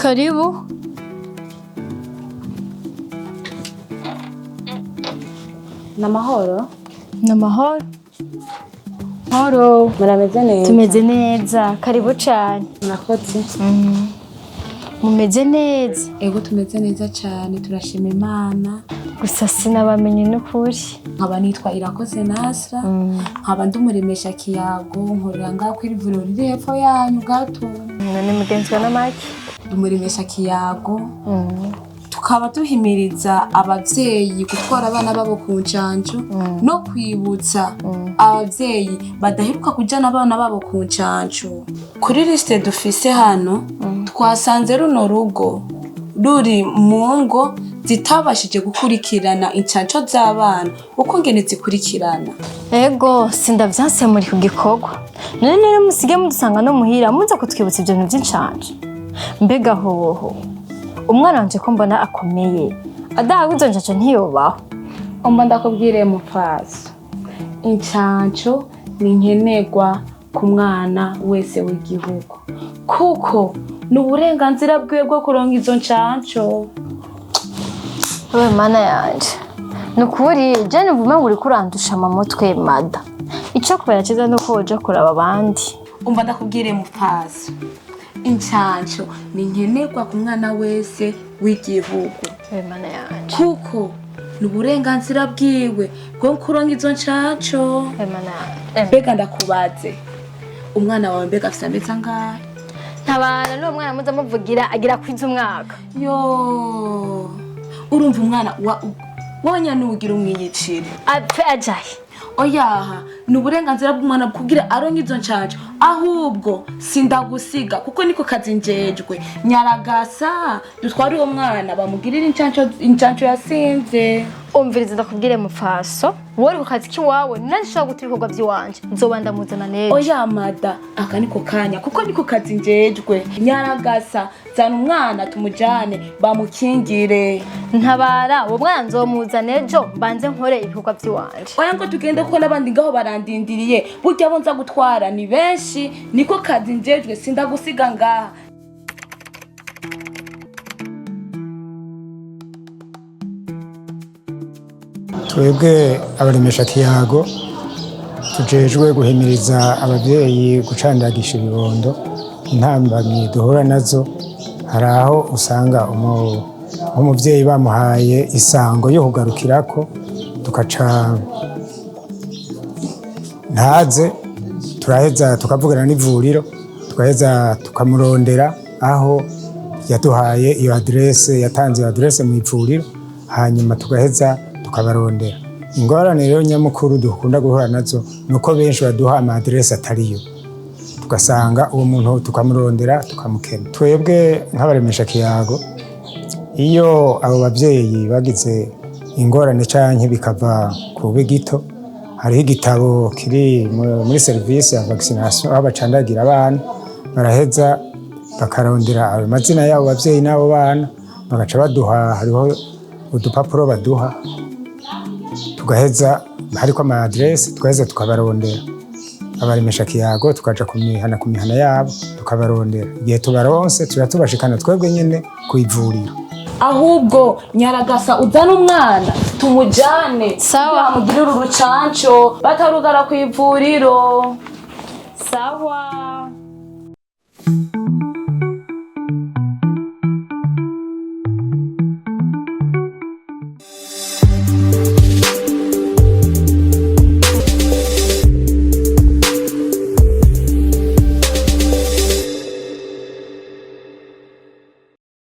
Karibu. Ni amahoro. Ni amahoro. Mahoro. Murameze neza? Tumeze neza. Karibu cyane. Murakoze. Mumeze neza? Ego, tumeze neza cyane, turashima Imana. Gusa sinabamenye n'ukuri. Nkaba nitwa Irakoze Nasra, nkaba ndi umuremesha kiyago, nkorera ngaho ku ivuriro riri hepfo yanyu gato. None mugenzi wa namaki? Ndi umuremesha kiyago, tukaba duhimiriza abavyeyi gutwara abana babo ku ncanco no kwibutsa abavyeyi badaheruka kujana abana babo ku ncanco. Kuri liste dufise hano twasanze runo rugo ruri mu ngo zitabashije gukurikirana incanco z'abana uko ngene zikurikirana. Ego, sindavyanse muri ku gikorwa. None rero musige mudusanga no muhira muza kutwibutsa ibyo bintu by'incanje. Mbega hoho. Umwana wanje ko mbona akomeye. Adahawe izo ncanco ntiyobaho. Umva ndakubwire mupfaso, incanco ni nkenerwa ku mwana wese w'igihugu kuko ni uburenganzira bwiwe bwo kuronka izo ncanco. Wewe mana yanje. Nukuri je numva umengo uriko urandusha mu mutwe mada. Ico kubera ciza nuko woja kuraba abandi. Umva ndakubwire mupfaso, incanco ni nkenerwa ku mwana wese w'igihugu Wewe mana yanje. kuko ni uburenganzira bwiwe bwo kuronka izo ncanco. Wewe mana yanje. Mbega ndakubaze, umwana wawe mbega afise amezi angahe? Ntabara n'uwo mwana muza muvugira agira kwiza umwaka. Yo, urumva umwana wa wonya nugira umwiyicire. Apfe ajahe. Oyaha, ni uburenganzira bw'umwana kugira aronke izo ncanco. Ahubwo sindagusiga kuko niko kazi njejwe. Nyaragasa dutware uwo mwana bamugirire incanco, incanco yasinze. Umviriza ndakubwire mupfaso, wowe uri ku kazi k'iwawe nanjye nshobora guta ibikorwa by'iwanje nzoba ndamuzana n'ejo. Oya mada, aka niko kanya kuko niko kazi njejwe. Nyaragasa zana umwana tumujane bamukingire. Ntabara uwo mwana nzomuzana ejo mbanze nkore ibikorwa by'iwanje. Oya, ngo tugende kuko n'abandi ngaho barandindiriye. Burya abo nza gutwara ni benshi, niko kazi njejwe, sindagusiga ngaha. Twebwe abaremesha kiyago tujejwe guhimiriza ababyeyi gucandagisha ibibondo, intambamyi duhura nazo hari aho usanga nk'umubyeyi bamuhaye isango yo kugarukirako, tukaca ntaze, turaheza tukavugana n'ivuriro, tugaheza tukamurondera aho yaduhaye iyo aderese, yatanze iyo aderese mu ivuriro, hanyuma tugaheza tukabarondera. Ingorane rero nyamukuru dukunda guhura nazo ni uko benshi baduha ama aderese atariyo, tugasanga uwo muntu tukamurondera tukamukena. Twebwe nk'abaremesha kiyago, iyo abo babyeyi bagize ingorane canke bikava ku bube gito, hariho igitabo kiri muri serivisi ya vaccination aho bacandagira abana, baraheza bakarondera ayo mazina y'abo bavyeyi n'abo bana, bagaca baduha, hariho udupapuro baduha, tugaheza hariko ama aderese, tugaheza tukabarondera abaremesha kiyago, tukaja ku mihana ku mihana yabo tukabarondera. Igihe tubaronse tuba tubashikana twebwe nyene ku ivuriro. Ahubwo nyaragasa uzane umwana tumujane. Sawa. Bamugirire urucanco batarugara ku ivuriro. Sawa.